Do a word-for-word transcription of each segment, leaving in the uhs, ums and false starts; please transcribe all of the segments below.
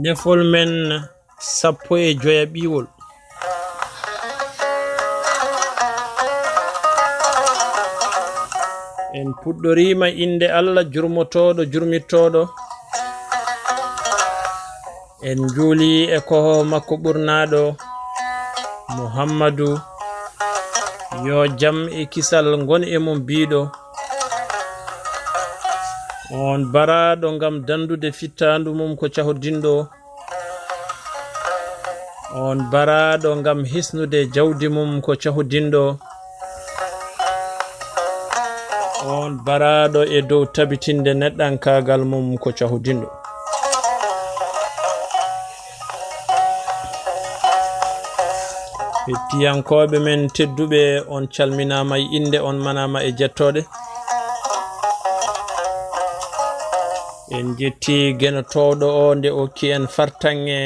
Defol men sappo e joya ɓiwol. En puɗɗoriima innde Allah jurmotooɗo, jurmittooɗo. En njuuli e koho makko ɓurnaaɗo, Muhammadu, yo jam e kisal ngon e mum biiɗo. On baraaɗo ngam danndude fittaandu mum ko cahodinɗo. On baraaɗo ngam hisnude jawdi mum ko cahodinɗo. On baraaɗo e dow tabitinde neɗɗankaagal mum ko cahodinɗo. Hettiyankooɓe men tedduɓe, on calminaama e innde, on manaama e jettooɗe. En njetti genotooɗo o nde okki en fartaŋŋe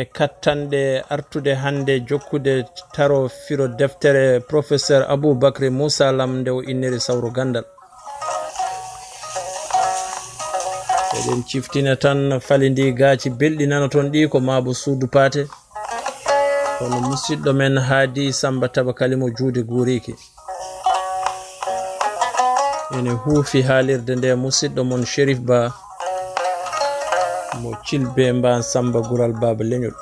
e kattanɗe artude hannde jokkude taro firo deftere Professeur Aboubacry Moussa Lam nde o inniri Sawru Ganndal. Eɗen ciftina tan fali ndi gaaci belɗi nanoton ɗi ko maabo suudu paate. Kono musidɗo men Haadi Samba Tabakali mo juude guuriiki. Ene huufi haalirde nde musidɗo mon Cherif Ba mo Cilbe Mbaan Samba Gural Baaba Leñol.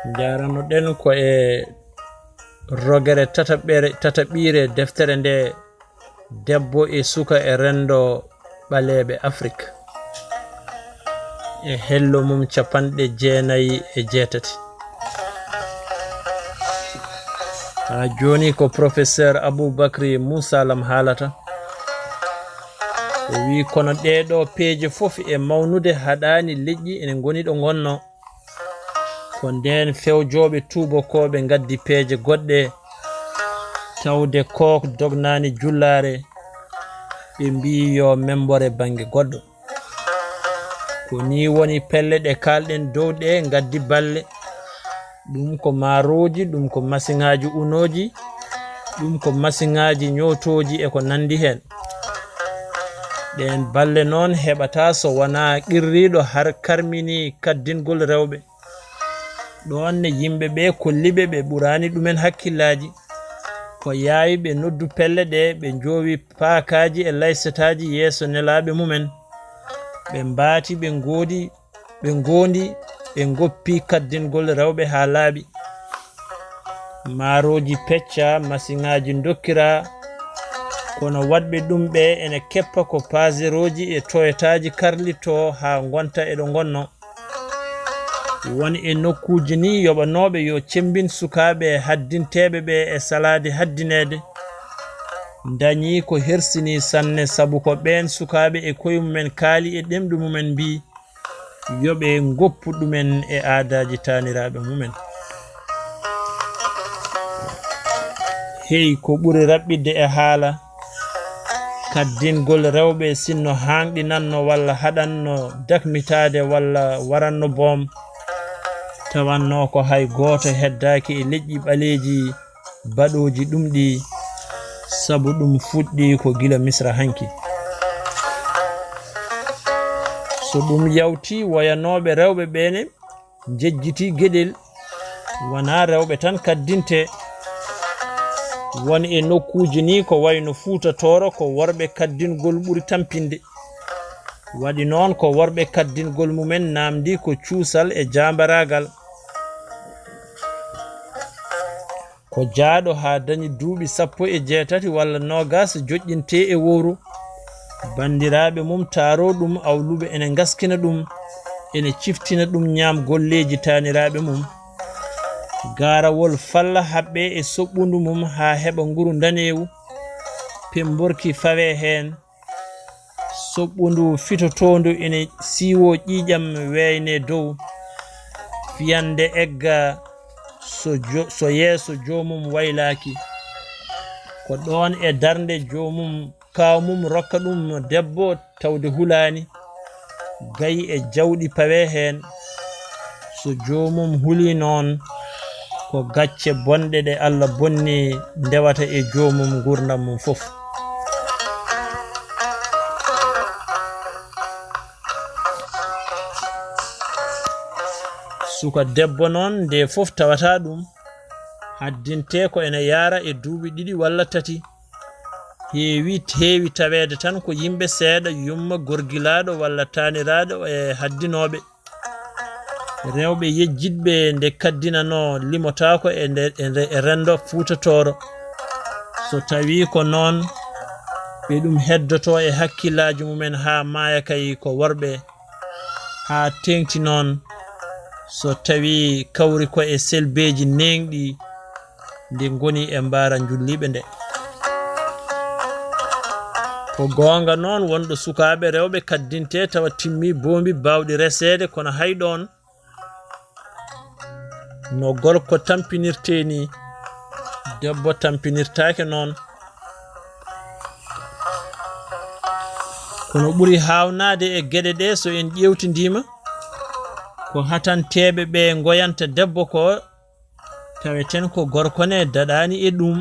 Njaarano ɗen ko e rogere tataɓere, tataɓiire deftere nde, Debbo e suka e renndo ɓaleeɓe Afrik, e hello mum capanɗe jeenayi e jeetati. Haa jooni ko Professeur Aboubacry Moussa Lam haalata. O wiyi, kono ɗee ɗoo peeje fof e mawnude haɗaani leƴƴi ene ngoni ɗo ngonnoo. Ko ndeen fewjooɓe tuubakooɓe ngaddi peeje goɗɗe, tawde kook dognaani jullaare, ɓe mbiyi yo memmbore bannge goɗɗo. Ko nii woni pelle ɗe kaalɗen dow ɗe ngaddi balle. Ɗum ko maarooji, ɗum ko masiŋaaji unooji, ɗum ko masiŋaaji ñootooji e ko nanndi heen. Ɗeen balle noon heɓataa so wonaa qirriiɗo har karmini kaddingol rewɓe. Ɗoon ne yimɓe ɓe kolli ɓe, ɓe ɓuraani ɗumen hakkillaaji. Ko yaawi ɓe noddu pelle ɗe, ɓe njoowi paakaaji e laysataaji yeeso nelaaɓe mumen. Ɓe mbaati, ɓe ngoodi, ɓe ngoondi, ɓe ngoppi kaddingol rewɓe haa laaɓi. Maarooji pecca, masiŋaaji ndokkiraa, kono waɗɓe ɗum ɓe ene keppa ko paaserooji e toyotaaji karlitoo haa ngonta e ɗo ngonnoo. Won e nokkuuji nii yoɓanooɓe yo cemmbin sukaaɓe haddinteeɓe ɓe e salaade haddineede. Ndañii ko hersinii sanne, sabu ko ɓeen sukaaɓe e koye mumen kaali e ɗemɗe mumen mbii, yo ɓe ngoppu ɗumen e aadaaji taaniraaɓe mumen. Hey, ko ɓuri raɓɓiɗde e haala, kaddingol rewɓe sinno haanɗinanno walla haɗanno dakmitaade walla waranno boom, tawannoo ko hay gooto heddaaki e leƴƴi ɓaleeji baɗooji ɗum ɗi, sabu ɗum fuɗɗii ko gila Misra hanki. So ɗum yawtii, woyanooɓe rewɓe ɓe ne njejjitii geɗel, wonaa rewɓe tan kaddintee. Won e nokkuuji nii ko wayno Fuuta Tooro, ko worɓe kaddingol ɓuri tampinde. Waɗi noon ko worɓe kaddingol mumen naamndii ko cuusal e jaambaraagal. Ko jaaɗo haa dañi duuɓi sappo e jeetati walla noogaas joƴƴintee e wowru. Banndiraaɓe mum taaroo ɗum, awluɓe ene ngaskina ɗum, ene ciftina ɗum ñaam golleeji taaniraaɓe mum. Gaarawol falla haɓɓee e soɓɓundu mum haa heɓa nguru ndaneewu, pemmborki fawee heen. Soɓɓundu fitotoondu ene siiwoo ƴiiƴam weeynee dow, fiyande egga so jo-, so yeeso joomum waylaaki. Ko ɗoon e darnde joomum, kaawmum rokka ɗum debbo tawde hulaani, gayi e jawɗi pawee heen. So joomum hulii noon, ko gacce bonɗe ɗe Allah bonni ndewata e joomum nguurndam mum fof. Suka debbo noon, nde fof tawata ɗum, haddinte ko ene yaara e duuɓi ɗiɗi walla tati. Heewi, heewi taweede tan ko yimɓe seeɗa, yumma, gorgilaaɗo walla taaniraaɗo e haddinooɓe. Rewɓe yejjitɓe nde kaddinanoo limotaako e nde, e nde, e renndo Fuuta Tooro. So tawii ko noon, ɓe ɗum heddotoo e hakkillaaji mumen haa maaya kay ko worɓe, haa teeŋti noon so tawii kawri ko e selbeeji neeŋɗi, nde ngoni e mbaara njulliiɓe nde. Ko goonga noon, wonɗo sukaaɓe rewɓe kaddinte tawa timmi boombi baawɗi reseede, kono hay ɗoon, no gorko tampinirtee nii, debbo tampinirtaake noon. Kono ɓuri haawnaade e geɗe ɗe, so en ƴeewtindiima, ko hatanteeɓe ɓe ngoyanta debbo ko, taweten ko gorko ne daɗaani e ɗum,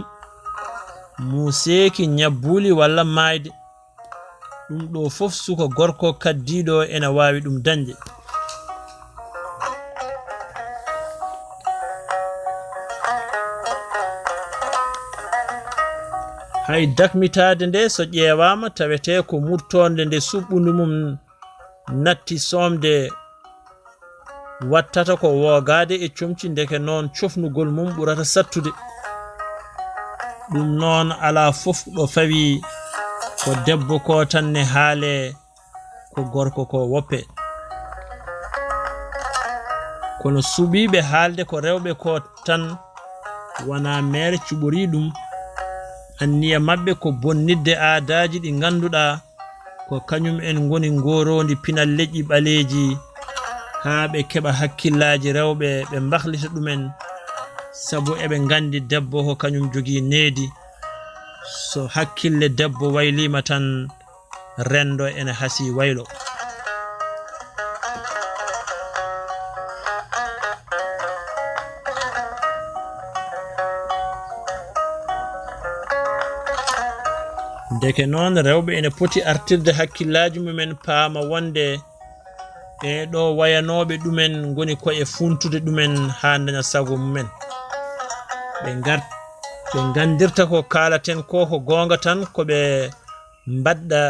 muuseeki, ñabbuuli walla maayde. Ɗum ɗo fof suka gorko kaddiiɗo ena waawi ɗum dañde. Hay dakmitaade nde, so ƴeewaama, tawetee ko murtoonde nde suɓɓundu mum natti soomde, wattata ko woogaade e comci, ndeke noon cofnugol mum ɓurata sattude. Ɗum noon, alaa fof ɗo fawi ko debbo ko tan ne haalee, ko gorko ko woppe. Kono suɓiiɓe haalde ko rewɓe ko tan, wonaa meer cuɓorii ɗum. Anniya maɓɓe ko bonnitde aadaaji ɗi ngannduɗaa ko kañum en ngoni ngooroondi pinal leƴƴi ɓaleeji, haa ɓe keɓa hakkillaaji rewɓe, ɓe mbahlita ɗumen, sabu eɓe nganndi debbo ko kañum jogii needi. So hakkille debbo wayliima tan, renndo ene hasii waylo. Ndeke noon, rewɓe ene poti artirde hakkillaaji mumen, paama wonde ɓee ɗo wayanooɓe ɗumen ngoni ko e funtude ɗumen haa ndaña sago mumen. Ɓe ngar-, ɓe nganndirta ko kaalaten ko, ko goonga tan, ko ɓe mbaɗɗa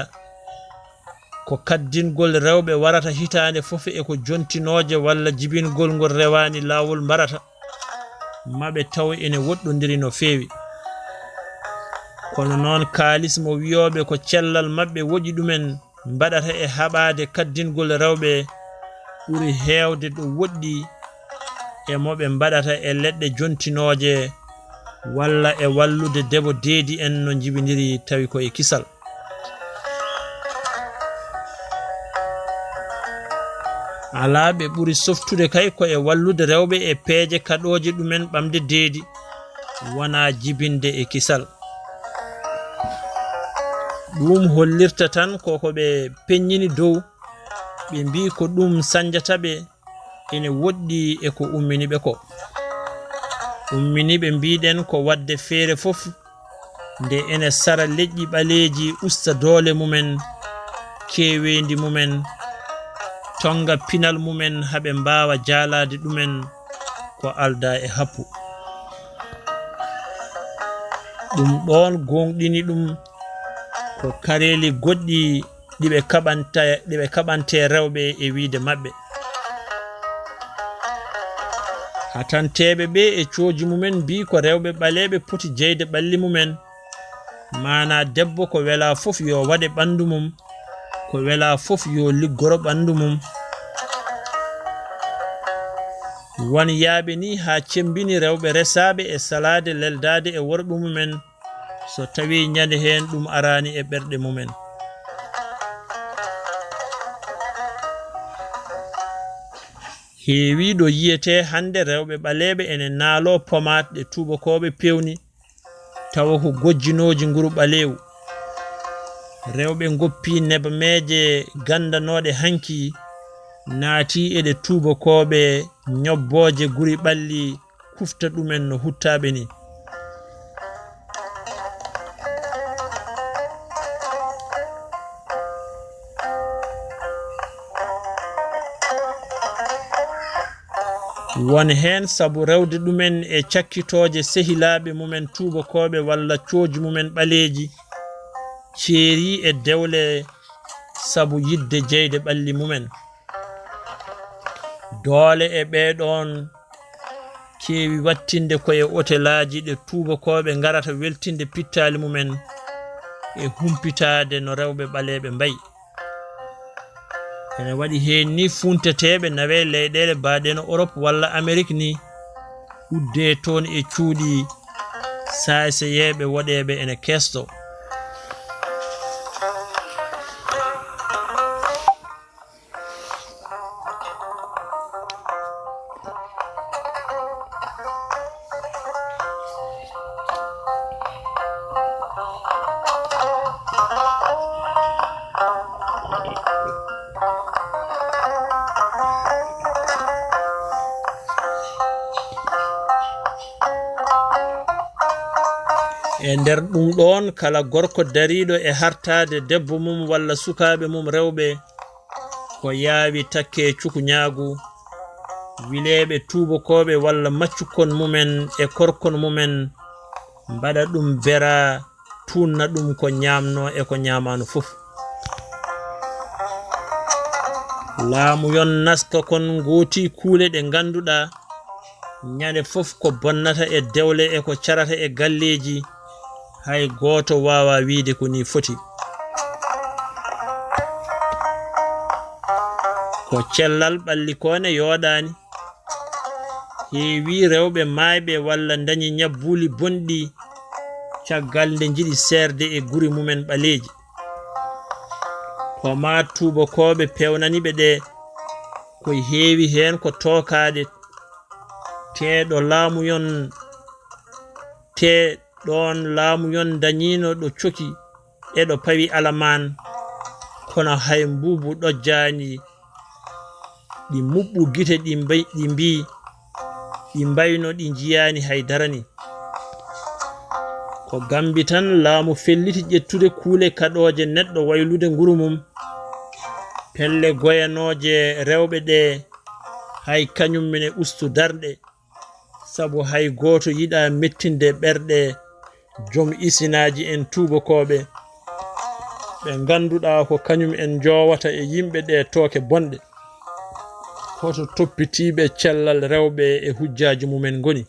ko kaddingol rewɓe warata hitaande fof e ko jontinooje walla jibingol ngol rewaani laawol mbarata, maɓe taw ene woɗɗondiri no feewi. Kono noon, kaalis mo wiyooɓe ko cellal maɓɓe woƴi ɗumen mbaɗata e haɓaade kaddingol rewɓe ɓuri heewde ɗo woɗɗi e mo ɓe mbaɗata e leɗɗe jontinooje walla e wallude debo deedi en no njibiniri tawi ko e kisal. Alaa, ɓe ɓuri softude kay ko e wallude rewɓe e peeje kaɗooje ɗumen ɓamde deedi, wonaa jibinde e kisal. Ɗum hollirta tan ko ko ɓe peññini dow, ɓe mbii ko ɗum sañjata ɓe, ene woɗɗi e ko ummini ɓe ko. Ummini ɓe, mbiɗen ko waɗde feere fof nde ene sara leƴƴi ɓaleeji, usta doole mumen, keeweendi mumen, tonnga pinal mumen, haa ɓe mbaawa jaalaade ɗumen ko aldaa e happu. Ɗum ɗoon gooŋɗini ɗum ko kareeli goɗɗi ɗi ɓe kaɓanta, ɗi ɓe kaɓante rewɓe e wiyde maɓɓe. Hatanteeɓe ɓe e cooji mumen mbii ko rewɓe ɓaleeɓe poti jeyde ɓalli mumen. Maanaa debbo ko welaa fof yo waɗe ɓanndu mum, ko welaa fof yo liggoro ɓanndu mum. Won yaaɓe nii haa cemmbini rewɓe resaaɓe e salaade leldaade e worɓe mumen, so tawii ñande heen ɗum araani e ɓerɗe mumen. Heewii ɗo yiyetee hannde rewɓe ɓaleeɓe ene naaloo pomaat ɗe tuubakooɓe peewni, tawa ko gojjinooji nguru ɓaleewu. Rewɓe ngoppii nebameeje ganndanooɗe hanki, naatii e ɗe tuubakooɓe ñobbooje guri ɓalli pufta ɗumen no huttaaɓe ni. Won heen sabu rewde ɗumen e cakkitooje sehilaaɓe mumen tuubakooɓe walla cooji mumen ɓaleeji, ceerii e dewle sabu yiɗde jeyde ɓalli mumen. Doole e ɓee ɗoon keewi wattinde ko e otelaaji ɗe tuubakooɓe ngarata weltinde pittaali mumen e humpitaade no rewɓe ɓaleeɓe mbayi. Ene waɗi heen ni funteteeɓe nawee leyɗeele baaɗe no Orop walla Amerik ni, uddee toon e cuuɗi saaseyeeɓe woɗeeɓe ene keestoo. E nder ɗum ɗoon, kala gorko dariiɗo e hartaade debbo mum walla sukaaɓe mum rewɓe, ko yaawi takkee cukuñaagu, wileeɓe tuubakooɓe walla maccukon mumen e korkon mumen mbaɗa ɗum beraa, tuunna ɗum ko ñaamnoo e ko ñaamaano fof. Laamu yon naska kon ngooti kuule ɗe ngannduɗaa ñande fof ko bonnata e dewle e ko carata e galleeji, hay gooto waawaa wiyde ko nii foti. Ko cellal ɓalli koo ne yooɗaani. Heewii rewɓe maayɓe walla ndañi ñabbuuli bonɗi caggal nde njiɗi seerde e guri mumen ɓaleeji. Ko maa tuubakooɓe peewnani ɓe ɗe, ko heewi heen ko tookaaɗe, tee ɗo laamu yon, tee ɗoon laamu yon dañiino ɗo coki e ɗo pawi alamaan, kono hay mbuubu ɗojjaani, ɗi muɓɓu gite, ɗi mbay-, ɗi mbii, ɗi mbayno ɗi njiyaani hay dara ni. Ko Gambi tan laamu felliti ƴettude kuule kaɗooje neɗɗo waylude nguru mum, pelle goyanooje rewɓe ɗe, hay kañum mene ustu darɗe, sabu hay gooto yiɗaa mettinde ɓerɗe joom isinaaji en tuubakooɓe, ɓe ngannduɗaa ko kañum en njoowata e yimɓe ɗe tooke bonɗe. Hoto toppitiiɓe cellal rewɓe e hujjaaji mumen ngoni?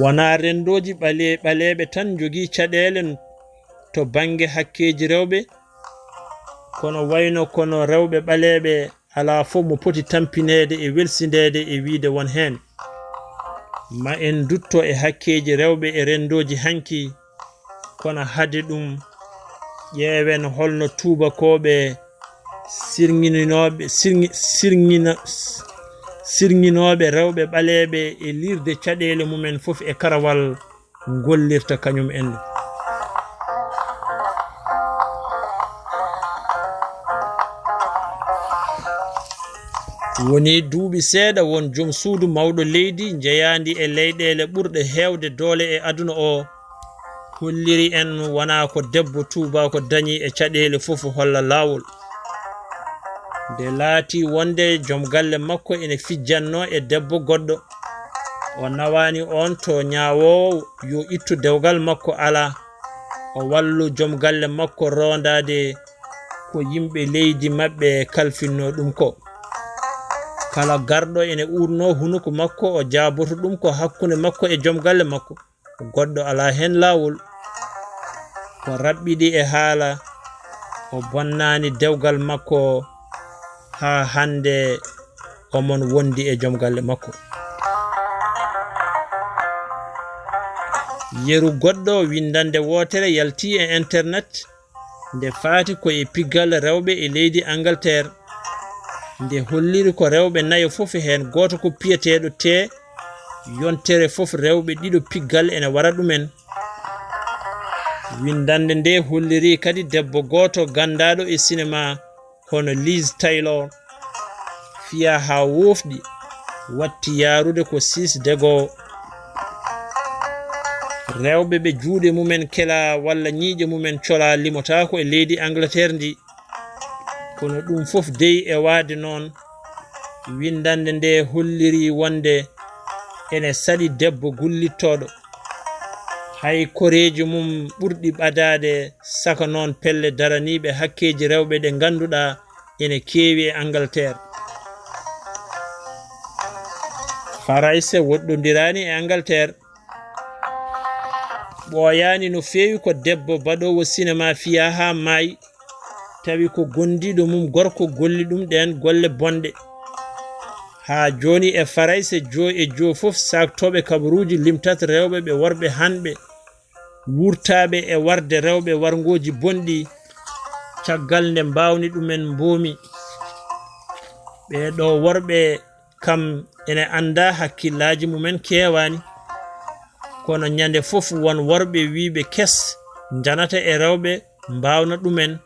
Wonaa renndooji ɓale-, ɓaleeɓe tan njogii caɗeele to bannge hakkeeji rewɓe, kono wayno kono rewɓe ɓaleeɓe alaa fof mo poti tampineede e welsindeede e wiyde won heen. Ma en ndutto e hakkeeji rewɓe e renndooji hanki, kono hade ɗum, ƴeewen holno tuubakooɓe sirŋininooɓe, sirŋi-, sirŋina-, sirŋinooɓe rewɓe ɓaleeɓe e liirde caɗeele mumen fof e karawal ngollirta kañum en. Wonii duuɓi seeɗa, won joom suudu mawɗo leydi njeyaandi e leyɗeele ɓurɗe heewde doole e aduna o, holliri en wonaa ko debbo tuubaako dañi e caɗeele fof holla laawol. Nde laatii wonde joom galle makko ene fijjannoo e debbo goɗɗo, o nawaani oon to ñaawoowo yo ittu dewgal makko, alaa, o wallu joom galle makko roondaade ko yimɓe leydi maɓɓe kalfinnoo ɗum ko. Kala garɗo ene uurnoo hunuko makko, o jaaboto ɗum ko hakkunde makko e joom galle makko. Goɗɗo alaa heen laawol. Ko raɓɓiɗi e haala, o bonnaani dewgal makko haa hannde omon wondi e joom galle makko. Yeru goɗɗo winndannde wootere yaltii e internet, nde faati ko e piggal rewɓe e leydi Angleterre. Nde holliri ko rewɓe nayo fof heen gooto ko piyeteeɗo tee yontere fof rewɓe ɗiɗo piggal ene wara ɗumen. Winndannde nde holliri kadi debbo gooto ganndaaɗo e sinema hono Liz Taylor, fiyaa haa woofɗi, watti yaarude ko six degoo. Rewɓe ɓe juuɗe mumen kelaa walla ñiiƴe mumen colaa limotaako e leydi Angleterre ndi. Kono ɗum fof dey e waade noon, winndannde nde holliri wonde ene saɗi debbo gullittooɗo. Hay koreeji mum ɓurɗi ɓadaade, saka noon pelle daraniiɓe hakkeeji rewɓe ɗe ngannduɗaa ene keewi e Angleterre. Farayse woɗɗondiraani e Angleterre. Ɓooyaani no feewi ko debbo baɗoowo sinema fiyaa haa maayi, tawi ko gondiiɗo mum gorko golli ɗum ɗeen golle bonɗe. Haa jooni e Farayse, joo e joo fof, saaktooɓe kabaruuji limtat rewɓe ɓe worɓe hanɓe, wurtaaɓe e warde rewɓe warngooji bonɗi, caggal nde mbaawni ɗumen mboomi. Ɓee ɗoo worɓe kam ene anndaa hakkillaaji mumen keewaani. Kono ñande fof won worɓe wiyɓe kes njanata e rewɓe mbaawna ɗumen.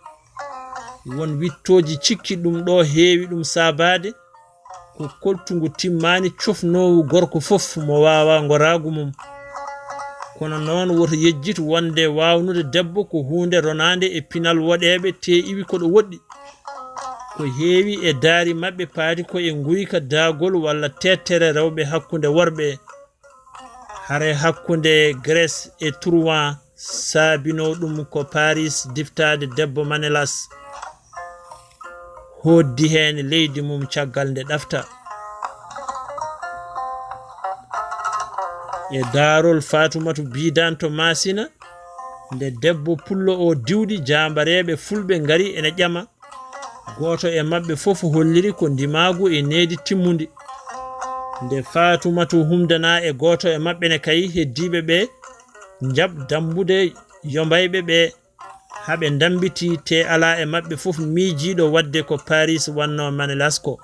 Won wiɗtooji cikki ɗum ɗo heewi ɗum saabaade ko koltungu timmaani cofnoowu gorko fof mo waawaa ngoraagu mum. Kono noon woto yejjit wonde waawnude debbo ko huunde ronaande e pinal woɗeeɓe tee iwi ko ɗo woɗɗi. Ko heewi e daari maɓɓe paati ko e nguyka daagol walla teettere rewɓe hakkunde worɓe. Hare hakkunde Grèce e Turwan saabinoo ɗum ko Paris diftaade debbo Manelas, hooddi heen leydi mum caggal nde ɗafta. E daarol Faatumatu Biidanto Maasina, nde debbo pullo o diwɗi, jaambareeɓe fulɓe ngari ene ƴama. Gooto e maɓɓe fof holliri ko ndimaagu e needi timmundi. Nde Faatumatu humdanaa e gooto e maɓɓe ne kay, heddiiɓe ɓe njaɓ dammbude yombayɓe ɓe, haa ɓe ndammbiti, te alaa e maɓɓe fof miijiiɗo waɗde ko Paris wannoo Manelas ko.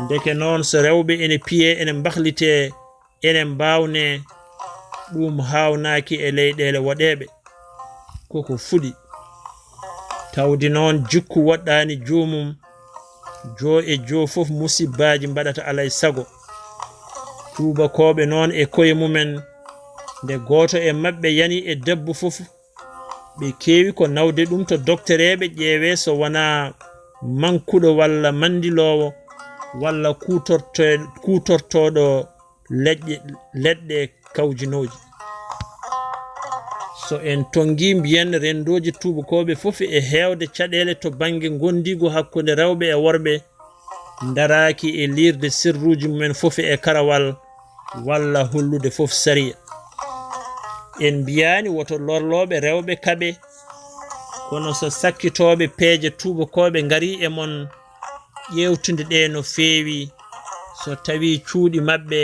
Ndeke noon, so rewɓe ene piyee, ene mbahlitee, ene mbaawnee, ɗum haawnaaki e leyɗeele woɗeeɓe. Koko fuɗi. Tawde noon, jikku woɗɗaani joomum, joo e joo fof musibbaaji mbaɗata alay sago. Tuubakooɓe noon e koye mumen, nde gooto e maɓɓe yani e debbo fof, ɓe keewi ko nawde ɗum to doktereeɓe, ƴeewee so wonaa mankuɗo walla manndiloowo walla kuutorto-, kuutortooɗo leƴƴe, leɗɗe kawjinooji. So en tonngii, mbiyen renndooji tuubakooɓe fof e heewde caɗeele to bannge ngonndiigu hakkunde rewɓe e worɓe, ndaraaki e liirde sirruuji mumen fof e karawal walla hollude fof sariya. En mbiyaani woto lorlooɓe rewɓe kaɓe, kono so sakkitooɓe peeje tuubakooɓe ngarii e mon, ƴeewtude ɗe no feewi, so tawii cuuɗi maɓɓe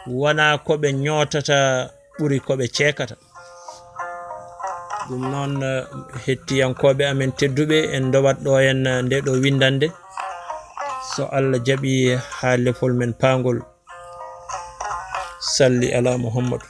wonaa ko ɓe ñootata, ɓuri ko ɓe ceekata. Ɗum noon, eh, hettiyankooɓe amen tedduɓe, en ndowat ɗo en, eh, nde ɗo winndannde. So Allah jaɓi haa lefol men paangol. Salli ala Muhammadu.